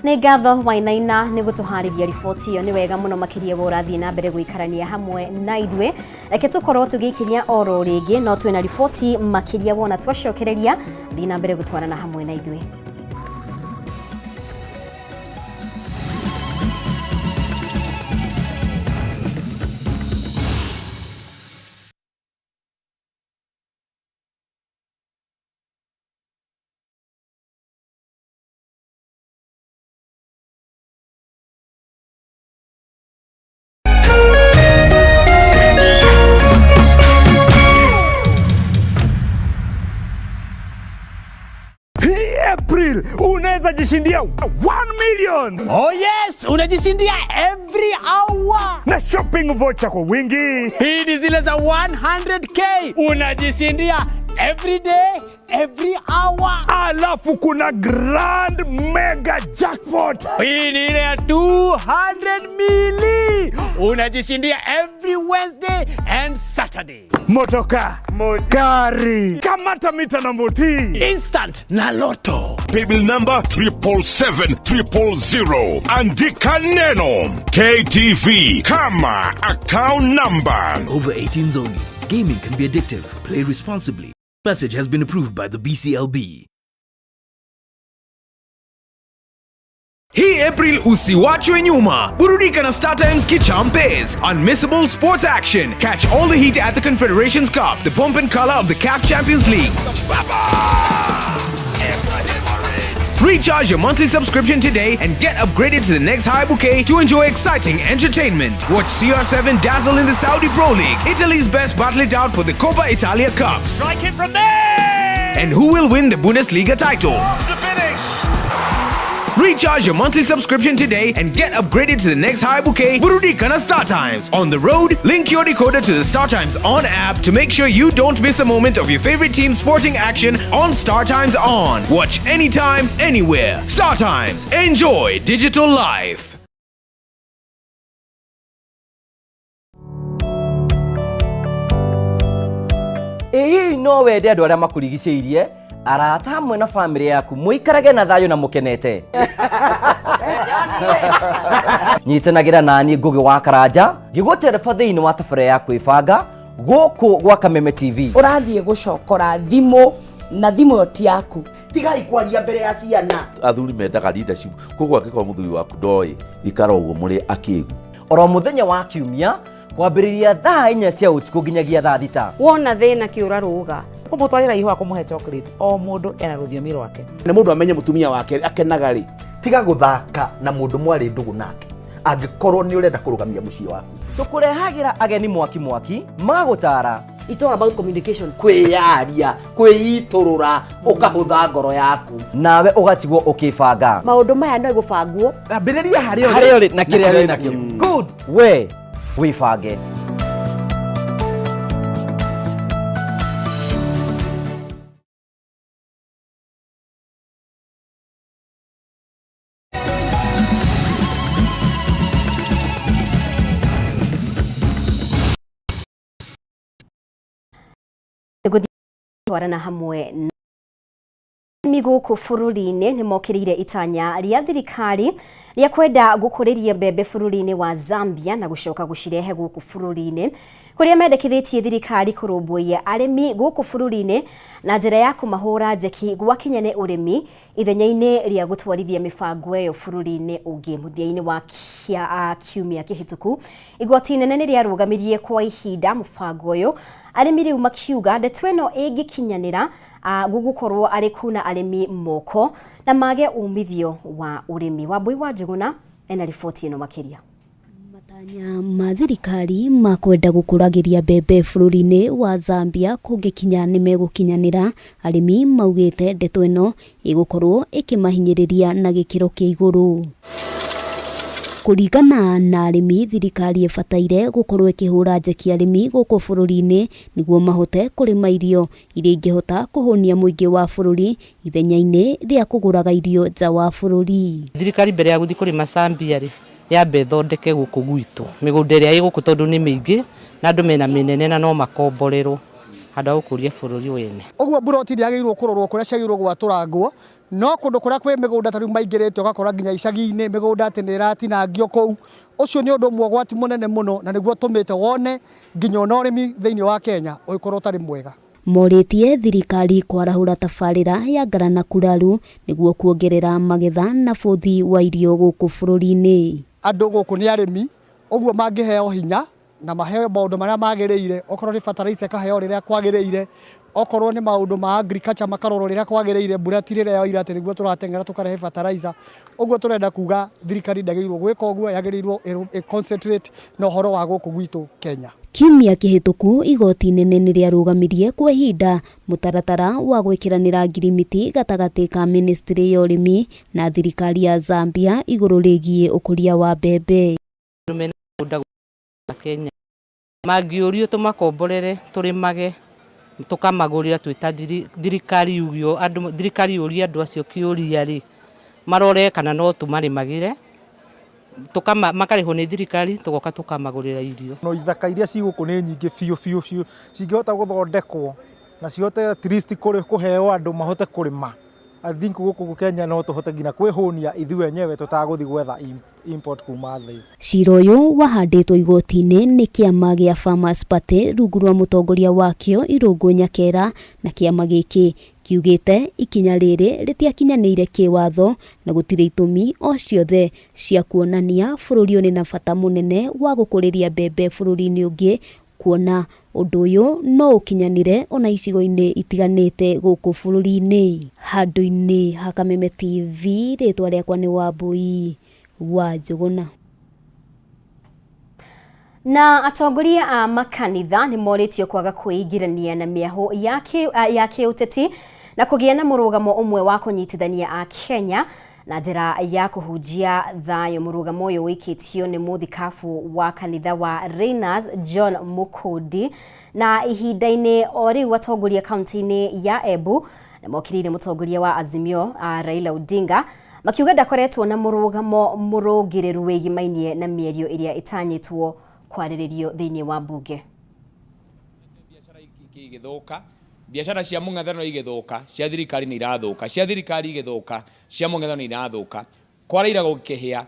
Nĩ ngatho Wainaina nĩ gũtũharĩria riboti ĩyo, nĩ wega mũno makĩria we ũrathiĩ na mbere gũikarania hamwe na ithuĩ. Reke tũkorwo tũgĩkinya oro rĩngĩ, no twĩna riboti makĩria wona twacokereria, thiĩ na mbere gũtwarana hamwe na ithuĩ. April unaweza jishindia 1 million. Oh yes, unajishindia every hour. Na shopping voucher kwa wingi. Hii ni zile za 100k. Unajishindia every day, every hour. Alafu kuna grand mega jackpot. Hii ni ile ya 200 mili. Unajishindia every Wednesday and Saturday. Motoka, gari, kamata mita na moti. Instant na loto. Paybill number 777 000. Andika neno KTV kama account number. Over 18s only. Gaming can be addictive. Play responsibly. Message has been approved by the BCLB. Hii April usiwachwe nyuma. Burudika na Star Times Kichampes. Unmissable sports action. Catch all the heat at the Confederations Cup, the pomp and color of the CAF Champions League. Recharge your monthly subscription today and get upgraded to the next high bouquet to enjoy exciting entertainment. Watch CR7 dazzle in the Saudi Pro League, Italy's best battle it out for the Coppa Italia Cup. Strike it from there! And who will win the Bundesliga title? It's a finish! Recharge your monthly subscription today and get upgraded to the next high bouquet, Burudika na Star Times. On the road, link your decoder to the Star Times On app to make sure you don't miss a moment of your favorite team's sporting action on Star Times On. Watch anytime, anywhere. Star Times. Enjoy digital life. Ĩ no wende andũ arĩa makũrigicĩirie, arata hamwe na bamĩrĩ yaku mũikarage na thayũ na mũkenete. Nyitanagĩra nani Ngũgĩ wa Karanja ngĩgũtereba thĩinĩ wa tabarĩra ya kwĩbanga gũkũ gwa Kameme TV. Ũrathiĩ gũcokora thimũ na thimũ ĩyo ti yaku. Tigai kwaria mbere ya ciana. Athuri mendaga leadership, koguo angĩkorwo mũthuri waku ndoĩ, ikara ũguo mũrĩ akĩgu. Oro mũthenya wa kiumia kwambĩrĩria thaa 4 cia ũtukũ nginyagia thaa 6. Wona thĩna kĩũra rũga. Kũmũtwarĩra ihũa, kũmũhe chocolate, o mũndũ ena rũthiomi rwake. Nĩ mũndũ amenye mũtumia wake akenaga rĩ. Tiga gũthaka na mũndũ mwarĩ ndũgũ nake angĩkorwo nĩ ũrenda kũrũgamia mũciĩ waku. Tũkũrehagĩra ageni mwaki mwaki magũtara. It's all about communication. Kwĩyaria, kwĩitũrũra, ũkahũtha ngoro yaku. Nawe ũgatigwo ũkĩbanga. Maũndũ maya no gũbangwo. Ambĩrĩria harĩa ũrĩ. Harĩa ũrĩ na kĩrĩa wĩ nakĩo. Good. We wĩbange. Twarana hamwe na arĩmi gũkũ bũrũri-inĩ nĩ mokĩrĩire itanya rĩa thirikari rĩa kwenda gũkũrĩria mbembe bũrũri-inĩ wa Zambia na gũcoka gũcirehe gũkũ bũrũri-inĩ, kũrĩa mendekithĩtie thirikari kũrũmbũiya arĩmi gũkũ bũrũri-inĩ na njĩra ya kũmahũra njeki gwakinya nĩ ũrĩmi ithenya-inĩ rĩa gũtwarithia mĩbango ĩyo bũrũri-inĩ ũngĩ. Mũthia-inĩ wa kiumia kĩhĩtũku, igoti inene nĩ rĩarũgamirie kwa ihinda mũbango ũyũ, arĩmi rĩu makiuga ndeto ĩno ĩngĩkinyanĩra gũgũkorwo arĩ kuna arĩmi moko na mage umithio wa ũrĩmi. Wambui wa Njũgũna ena riboti ĩno makĩria. Matanya ma thirikari ma kwenda gũkũragĩria mbembe bũrũri-inĩ wa Zambia kũngĩkinya nĩ megũkinyanĩra, arĩmi maugĩte ndeto ĩno ĩgũkorwo ĩkĩmahinyĩrĩria na gĩkĩro kĩa igũrũ. Kũringana na arĩmi, thirikari ĩbataire gũkorwo ĩkĩhũra njeki arĩmi gũkũ bũrũri-inĩ nĩguo mahote kũrĩma irio iria ingĩhota kũhũnia mũingĩ wa bũrũri ithenya-inĩ rĩa kũgũraga irio nja wa bũrũri. Thirikari mbere ya gũthiĩ kũrĩma Zambia rĩ, yambe ĩthondeke gũkũ gwitũ mĩgũnda ĩrĩa ĩ gũkũ tondũ nĩ mĩingĩ na andũ mena mĩnene na no makomborerwo handũ ha gũkũria bũrũri wene. Ũguo mburoti ndĩagĩrĩirwo kũrorwo kũrĩa ciagĩrĩirwo gwatũrangwo, no kũndũ kũrĩa kwĩ mĩgũnda ta rĩu maingĩrĩte ũgakora nginya icagi-inĩ mĩgũnda atĩ nĩ ĩratinangio kũu. Ũcio nĩ ũndũ ũmwe ũgwati mũnene mũno na nĩguo ũtũmĩte wone nginya ona ũrĩmi thĩinĩ wa Kenya ũgĩkorwo ũtarĩ mwega. Morĩtie thirikari kwarahũra tabarĩra ya Ngarana Kuraru nĩguo kuongerera magetha na bũthi wa irio gũkũ bũrũri-inĩ. Andũ gũkũ nĩ arĩmi, ũguo mangĩheo hinya na maheo maũndũ marĩa magĩrĩire, okorwo nĩ fertilizer ĩkaheo rĩrĩa kwagĩrĩire, okorwo nĩ maũndũ ma agriculture makarorwo rĩrĩa kwagĩrĩire, mbura ti rĩrĩa yoira atĩ nĩguo tũrateng'era tũkarehe fertilizer. Ũguo tũrenda kuga thirikari ndĩagĩrĩirwo gwĩka ũguo, yagĩrĩirwo ĩ concentrate na ũhoro wa gũkũ gwitũ Kenya. Kiumia kĩhĩtũku igoti inene nĩ rĩarũgamirie kwa ihinda mũtaratara wa gwĩkĩranĩra ngirimiti gatagatĩ ka ministry ya ũrĩmi na thirikari ya Zambia igũrũ rĩgiĩ ũkũria wa mbembe. Andũ mena mĩgũnda Kenya mangĩũrio tũmakomborere tũrĩmage tũkamagũrĩra twĩ ta thirikari yugio andũ thirikari yũrie andũ acio kĩũria rĩ marore kana no tũmarĩmagĩre makarĩhwo nĩ thirikari tũgoka tũkamagũrĩra irio. No ithaka iria ci gũkũ nĩ nyingĩ biũ biũ biũ, cingĩhota gũthondekwo na cihote at least kũheo andũ mahote kũrĩma, I think gũkũ Kenya no tũhote nginya kwĩhũnia ithuĩ enyewe tũtagũthiĩ gwetha import kuma thĩ. Cira ũyũ wahandĩtwo igoti-inĩ nĩ kĩama gĩa Farmers Party rungu rwa mũtongoria wakĩo Irũngũ Nyakera, na kĩama gĩkĩ kiugĩte ikinya rĩrĩ rĩtiakinyanĩire kĩwatho na gũtirĩ itũmi o ciothe cia kuonania bũrũri ũrĩ na bata mũnene wa gũkũrĩria mbembe bũrũri-inĩ ũngĩ, kuona ũndũ ũyũ no ũkinyanĩre ona icigo-inĩ itiganĩte gũkũ bũrũri-inĩ. Handũ-inĩ ha Kameme TV, rĩtwa rĩakwa nĩ Wambui wa Njũgũna. Na atongoria a makanitha nĩ morĩtio kwaga kwĩingĩrania na mĩahũ ya kĩũteti na kũgĩa na mũrũgamo ũmwe wa kũnyitithania a Kenya na njĩra ya kũhunjia thayũ. Mũrũgamo ũyũ wĩkĩtio nĩ mũthikabu wa kanitha wa Reiners John Mukundi, na ihinda-inĩ o rĩu atongoria kaunti-inĩ ya Embu nĩ mokĩrĩire mũtongoria wa Azimio Raila Odinga makiuga ndakoretwo na mũrũgamo mũrũngĩrĩru wĩgimainie na mĩario ĩrĩa ĩtanyĩtwo kwarĩrĩrio thĩinĩ wa mbunge. Igĩthũka, biacara cia mũng'ethanĩro igĩthũka, cia thirikari nĩ irathũka, cia thirikari igĩthũka, cia mũng'ethanĩro nĩ irathũka. Kwa Raila gũkĩhĩa,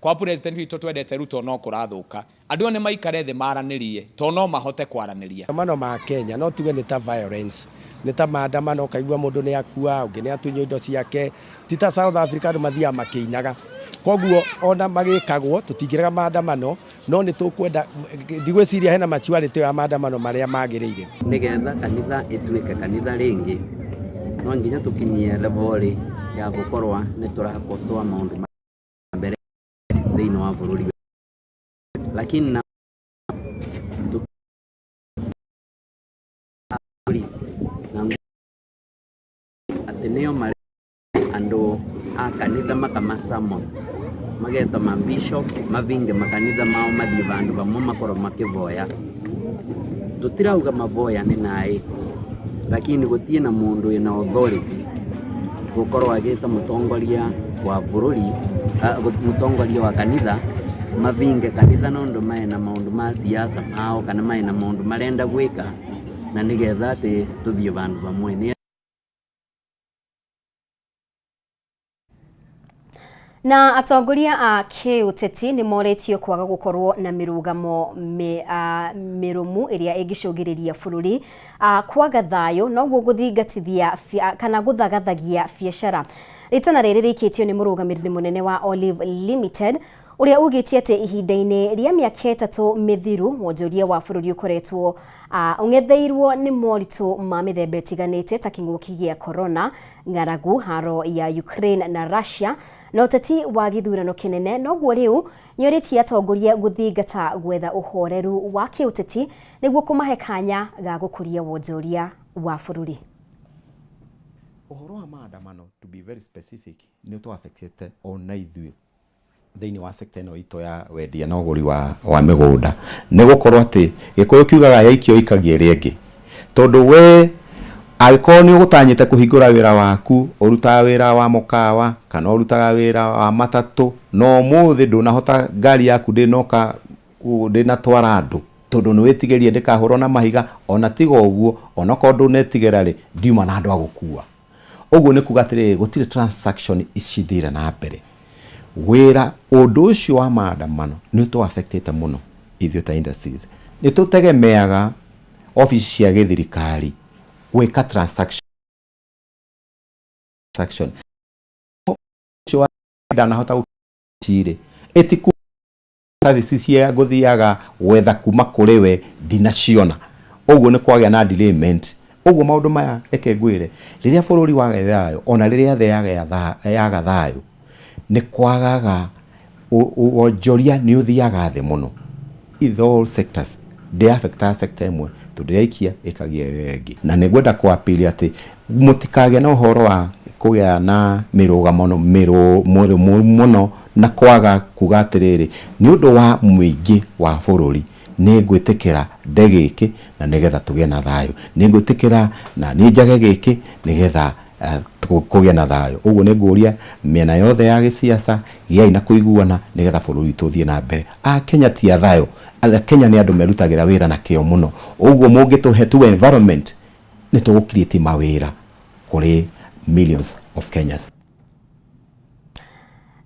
kwa president witũ twendete Ruto no kũrathũka. Andũ aya nĩ maikare thĩ maranĩrie, tondũ no mahote kwaranĩria. Maandamano ma Kenya no tuge nĩ ta violence, nĩ ta maandamano ũkaigua mũndũ nĩ akua, ũngĩ nĩ atunywo indo ciake, ti ta South Africa andũ mathiaga makĩinaga. Koguo ona magĩkagwo tũtingĩrega maandamano, no nĩ tũkwenda, ndigwĩciria hena maturity ya maandamano marĩa magĩrĩire. Nĩgetha kanitha ĩtuĩke kanitha rĩngĩ, no nginya tũkinyie level ya gũkorwa nĩ tũrakocoa maũndũ ma mbere thĩinĩ wa bũrũri, lakini na atĩ nĩo marĩ andũ a kanitha makamasamo magetwo ma bishop mavinge makanitha mao mathiĩ vandũ vamwe makorwo makĩvoya. Tũtirauga mavoya nĩ naĩ, lakini gũtirĩ na mũndũ wĩna authority gũkorwo agĩta mũtongoria wa bũrũri, mũtongoria wa kanitha mavinge kanitha nondũ mena maũndũ ma siasa mao kana mena maũndũ marenda gwĩka. Na nĩgetha atĩ tũthiĩ vandũ vamwe nĩ Na atongoria a kĩũteti nĩ morĩtio kwaga gũkorwo na mĩrũgamo mĩrũmu ĩrĩa ĩngĩcũngĩrĩria bũrũri kwaga thayũ noguo gũthingatithia kana gũthagathagia biacara. Rĩtana rĩrĩ rĩikĩtio nĩ mũrũgamĩrĩri mũnene wa Olive Limited ũrĩa ugĩtie atĩ ihinda-inĩ rĩa mĩaka 3 mĩthiru wonjoria wa bũrũri ũkoretwo ũng'etheirwo nĩ moritũ ma mĩthemba ĩtiganĩte ta kĩng'ũki gĩa corona, ng'aragu, haro ya Ukraine na Russia na ũteti wa gĩthurano kĩnene. Noguo rĩu nĩorĩtie atongoria gũthingata gwetha ũhoreru wa kĩũteti nĩguo kũmahe kanya ga gũkũria wonjoria wa bũrũri. Ũhoro wa maandamano, to be very specific, nĩ ũtũ affectete ona ithuĩ thĩinĩ wa sector ĩno itũ ya wendia na ũgũri wa mĩgũnda, nĩ gũkorwo atĩ Gĩkũyũ kiugaga yaikio ikagia ĩrĩa ĩngĩ, tondũ we angĩkorwo nĩ ũgũtanyĩte kũhingũra wĩra waku, ũrutaga wĩra wa mũkawa kana ũrutaga wĩra wa matatũ, no ũmũthĩ ndũnahota, ngari yaku ndĩnoka, ndĩnatwara andũ tondũ nĩ wĩtigĩrie ndĩkahũrwo na mahiga. Ona tiga ũguo, onakorwo ndũnetigĩra rĩ, ndiuma na andũ a gũkua. Ũguo nĩ kuga atĩrĩrĩ, gũtirĩ transaction icithire na mbere wĩra. Ũndũ ũcio wa maandamano nĩ ũtũ affectĩte mũno ithuĩ ta industries. Nĩ tũtegemeaga obici cia gĩthirikari gwĩka transaction ũcio wa ndanahota gũcirĩ ĩtiku services cia ngũthiaga gwetha kuma kũrĩ we ndinaciona. Ũguo nĩ kwagĩa na delayment. Ũguo maũndũ maya, reke ngwĩre, rĩrĩa bũrũri wagĩa thayũ, ona rĩrĩa thĩ yaga thayũ, nĩ kwagaga wonjoria, nĩ ũthiaga thĩ mũno in all sectors. Ndĩ affectaga sector ĩmwe tondũ yaikia ĩkagia ĩyo ĩngĩ. Na nĩ ngwenda kũ appeal atĩ mũtikagĩa na ũhoro wa kũgĩa na mĩrũgamo mĩrũmu mũno na kwaga kuga atĩrĩrĩ, nĩ ũndũ wa mũingĩ wa bũrũri nĩ ngwĩtĩkĩra nde gĩkĩ na nĩgetha tũgĩe na thayũ, nĩ ngwĩtĩkĩra na niĩ njage gĩkĩ nĩgetha kũgĩe na thayũ. Ũguo nĩ ngũria mĩena yothe ya gĩciaca, gĩai na kũiguana nĩgetha bũrũri witũ ũthiĩ na mbere. Akenya ti athayo, Akenya nĩ andũ merutagĩra wĩra na kĩo mũno. Ũguo mũngĩtũhe tu environment, nĩ tũgũ create mawĩra kũrĩ millions of Kenyans.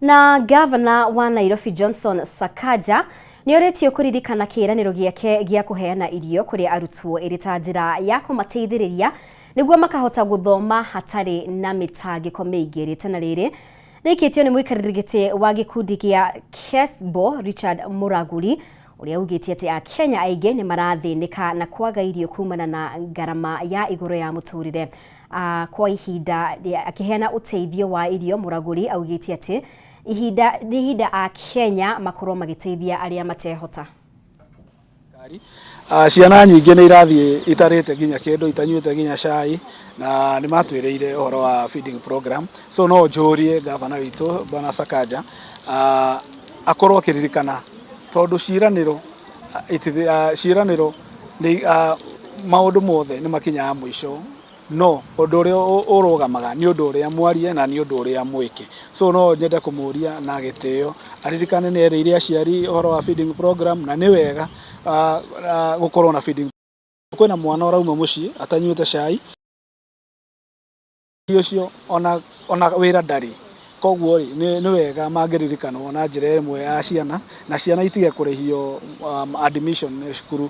Na gavana wa Nairobi Johnson Sakaja nĩ orĩtio kũririkana kĩĩranĩro gĩake gĩa kũheana irio kũrĩ arutwo ĩrĩ ta njĩra ya kũmateithĩrĩria nĩguo makahota gũthoma hatarĩ na mĩtangĩko mĩingĩ. Rĩtana rĩrĩ rĩikĩtio nĩ mũikarĩri gĩtĩ wa gĩkundi gĩa KESBO Richard Muraguri, ũrĩa ugĩte atĩ Akenya aingĩ nĩ marathĩnĩka na kwaga irio kumana na ngarama ya igũrũ ya mũtũrĩre. Kwa ihinda akĩheana ũteithio wa irio, Muraguri augĩte atĩ ihinda nĩ ihinda Akenya makorwo magĩteithia arĩa matehota. Ciana nyingĩ nĩ irathiĩ itarĩte nginya kĩndũ, itanyuĩte nginya cai, na nĩ matwĩrĩire ũhoro wa feeding program. So no njũrie gavana witũ Bwana Sakaja akorwo akĩririkana, tondũ ciĩranĩro nĩ maũndũ mothe nĩ makinyaga mũico, no ũndũ ũrĩa ũrũgamaga nĩ ũndũ ũrĩa mwarie na nĩ ũndũ ũrĩa mwĩke. So no nyende kũmũria na gĩtĩo aririkane nĩ erĩire aciari ũhoro wa feeding program, na nĩ wega gũkorwo na feeding. Kwĩna mwana ũrauma mũciĩ atanyuĩte cai ũcio, ona wĩra ndarĩ. Koguo rĩ, nĩ wega mangĩririkanwo na njĩra ĩmwe ya ciana, na ciana itige kũrĩhio admission cukuru.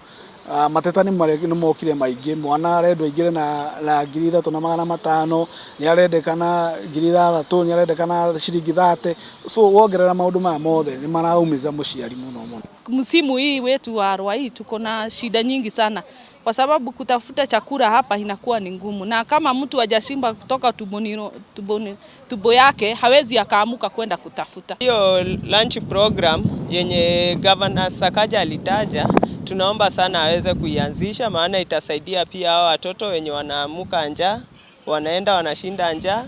Mateta nĩ mokire maingĩ. Mwana arendwo aingĩre na 3500, nĩ arendekana 6000, nĩ arendekana ciringi 30. So wongerera maũndũ maya mothe nĩ maraumiza mũciari mũno mũno. Msimu hii wetu wa Ruai tuko na shida nyingi sana, kwa sababu kutafuta chakula hapa inakuwa ni ngumu, na kama mtu hajashiba kutoka tumbo yake hawezi akaamuka kwenda kutafuta. Hiyo lunch program yenye Governor Sakaja alitaja, tunaomba sana aweze kuianzisha, maana itasaidia pia hao watoto wenye wanaamuka njaa, wanaenda wanashinda njaa,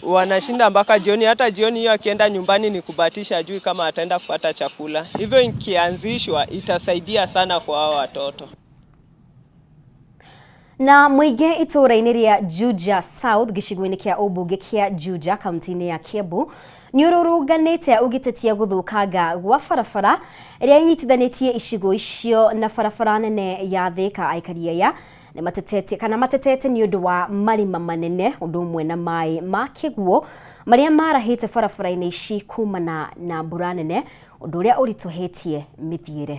wanashinda mpaka jioni. Hata jioni hiyo akienda nyumbani ni kubahatisha, ajui kama ataenda kupata chakula. Hivyo ikianzishwa itasaidia sana kwa hao watoto. Na mũingĩ itũũra-inĩ rĩa Juja South gĩcigo-inĩ kĩa ũmbunge kĩa Juja kaunti-inĩ ya Kiambu nĩ ũrũrũnganĩte ũgĩtetia gũthũkanga gwa barabara ĩrĩa ĩnyitithanĩtie icigo icio na barabara nene ya Thika. Aikari aya nĩ matetetie kana matetete nĩ ũndũ wa marima manene ũndũ ũmwe na maĩ ma kĩguũ marĩa marahĩte barabara-inĩ ici kumana na mbura nene, ũndũ ũrĩa ũritũhĩtie mĩthiĩre.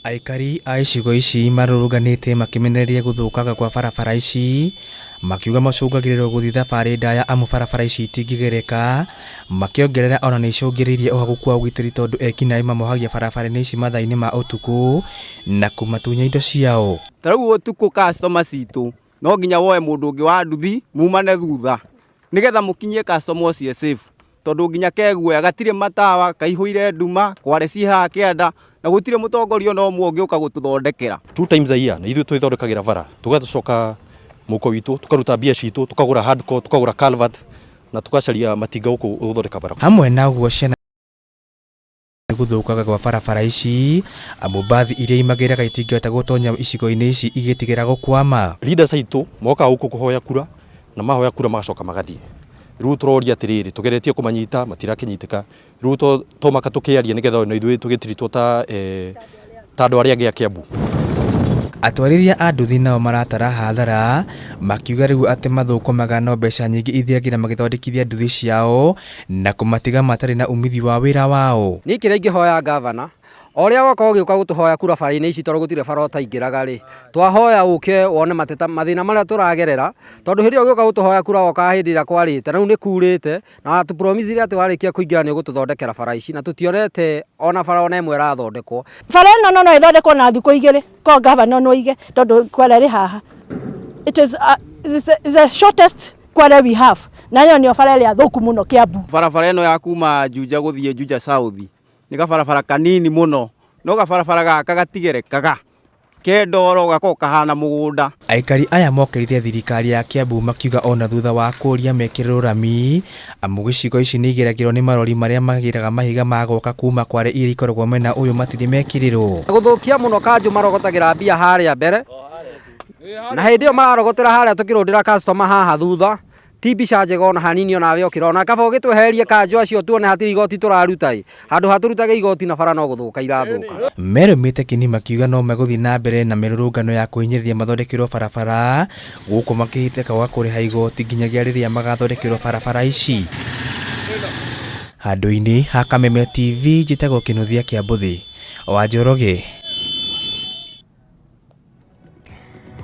Aikari a icigo ici marũrũnganĩte makĩmenereria gũthũkanga kwa barabara ici, makiuga macũngagĩrĩrio gũthiĩ thabarĩ ndaya amu barabara ici itingĩgereka, makĩongerera ona nĩ icũngĩrĩirie ũhagũku wa ũgitĩri tondũ ekinaĩ mamohagia barabara-inĩ ici mathaa-inĩ ma ũtukũ na kũmatunya indo ciao. Ta rĩu ũtukũ customer citũ no nginya woe mũndũ ũngĩ wa nduthi mumane thutha nĩgetha mũkinyie customer ũcio safe, tondũ nginya keguoya gatirĩ matawa, kaihũire nduma, kware ciĩ haha kĩanda na gũtirĩ mũtongoria ona ũmwe ũngĩũka gũtũthondekera. 2 times a year na ithuĩ twĩthondekagĩra bara, tũgacoka mũhuko witũ tũkaruta mbia citũ tũkagũra hardcore, tũkagũra culvert na tũgacaria matinga gũkũ gũthondeka bara. Hamwe na ũguo ciana gũthũkaga gwa barabara ici amu mbathi iria imagĩraga itingĩhota gũtonya icigo-inĩ ici igĩtigĩra gũkwama. Leaders aitũ mokaga gũkũ kũhoya kura na mahoya kura magacoka magathiĩ. Rĩu tũroria atĩrĩrĩ, tũgeretie kũmanyita matirakĩnyitĩka, rĩu tomaka tũkĩaria nĩgetha ona ithuĩ tũgĩtiritwo ta andũ arĩa angĩ a Kiambu. Atwarithia a nduthi nao maratara hathara makiuga rĩu atĩ mathũkũmaga no mbeca nyingĩ ithiragĩra magĩthondekithia nduthi ciao na kũmatiga matarĩ na umithio wa wĩra wao. Niĩ kĩrĩa ingĩhoya ngavana, o ũrĩa woka ũgĩũka gũtũhoya kura bara-inĩ ici tondũ gũtirĩ bara ũtaingĩraga rĩ, twahoya ũke wone mateta mathĩna marĩa tũragerera, tondũ hĩndĩ ĩyo ũgĩũka gũtũhoya kura wokaga hĩndĩ ĩrĩa kwarĩte, na rĩu nĩ kurĩte, na watũpromisire atĩ warĩkia kũingĩra nĩ ũgũtũthondekera bara ici, na tũtionete ona bara ona ĩmwe ĩrathondekwo. Bara ĩno no ĩthondekwo na thikũ igĩrĩ, ko ngavana no aige tondũ kware ĩrĩ haha. It is the shortest kware we have, na ĩyo nĩyo bara ĩrĩa thũku mũno Kiambu. Barabara ĩno ya kuma Juja gũthiĩ Juja South nĩ gabarabara kanini mũno, no gabarabara gaka gatigerekaga, ke ndoro gakoragwo kahana mũgũnda. Aikari aya mokĩrĩire thirikari ya Kiambu makiuga ona thutha wa kũũria mekĩrĩrwo rami amu gĩcigo ici nĩ igeragĩrwo nĩ marori marĩa magĩraga mahiga ma gwaka kuma kware iria ikoragwo mwena ũyũ matirĩ mekĩrĩrwo. Gũthũkia mũno kanjũ marogotagĩra mbia harĩa mbere, na hĩndĩ ĩyo mararogotera harĩa tũkĩrũndĩra customer haha thutha, ti mbica njega ona hanini onawe ũkĩrona. Kaba ũgĩtwehererie kanjũ acio tuone hatirĩ igoti tũraruta ĩ, handũ ha tũrutage igoti na bara no gũthũka irathũka. Merũmĩte kini makiuga no megũthiĩ na mbere na mĩrũrũngano ya kũhinyĩrĩria mathondekerwo barabara gũkũ makĩhĩtĩka gwa kũrĩha igoti nginyagia rĩrĩa magathondekerwo barabara ici. Handũ-inĩ ha Kameme TV njĩtagwo Kĩnuthia kĩa Mbũthĩ wa Njoroge.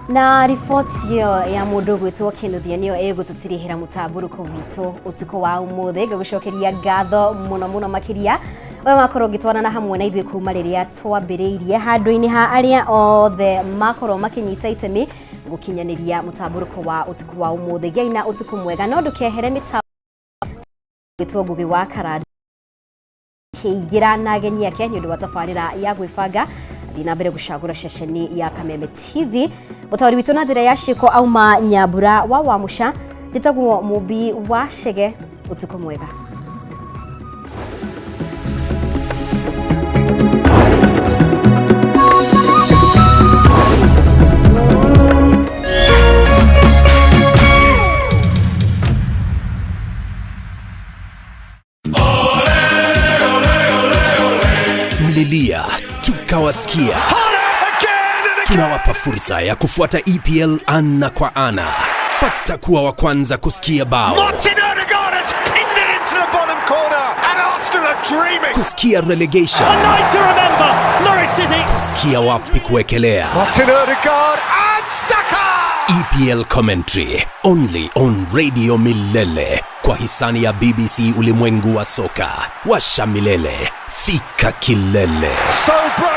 Na riboti ĩyo ya mũndũ ũgwĩtwo Kĩnuthia nĩyo ĩgũtũtirihĩra mũtambũrũko witũ ũtukũ wa ũmũthĩ. Ngagũcokeria ngatho mũno mũno makĩria we wakorwo ũgĩtwarana hamwe na ithuĩ kuma rĩrĩa twambĩrĩirie. Handũ-inĩ ha arĩa othe makorwo makĩnyita itemi gũkinyanĩria mũtambũrũko wa ũtukũ wa ũmũthĩ, gĩai na ũtukũ mwega, no ndũkehere mĩtambo gwĩtwo Ngũgĩ wa Karanja kĩingĩra na ageni ake nĩ ũndũ wa tabarĩra ya gwĩbanga. Thiĩ na mbere gũcagũra ceceni ya Kameme TV. Mũtaũri witũ na njĩra ya ciĩko auma Nyambura wa Wamũca, njĩtagwo Mũmbi wa Chege. Ũtukũ mwega. Mlilia tukawasikia. Tunawapa fursa ya kufuata EPL ana kwa ana. Pata kuwa wa kwanza kusikia bao, Martin Odegaard has pinned it into the bottom corner and Arsenal are dreaming. kusikia relegation, A night to remember, Norwich City. kusikia wapi kuwekelea. Martin Odegaard and Saka. EPL commentary only on Radio Milele kwa hisani ya BBC Ulimwengu wa Soka. Washa milele, fika kilele. So bright.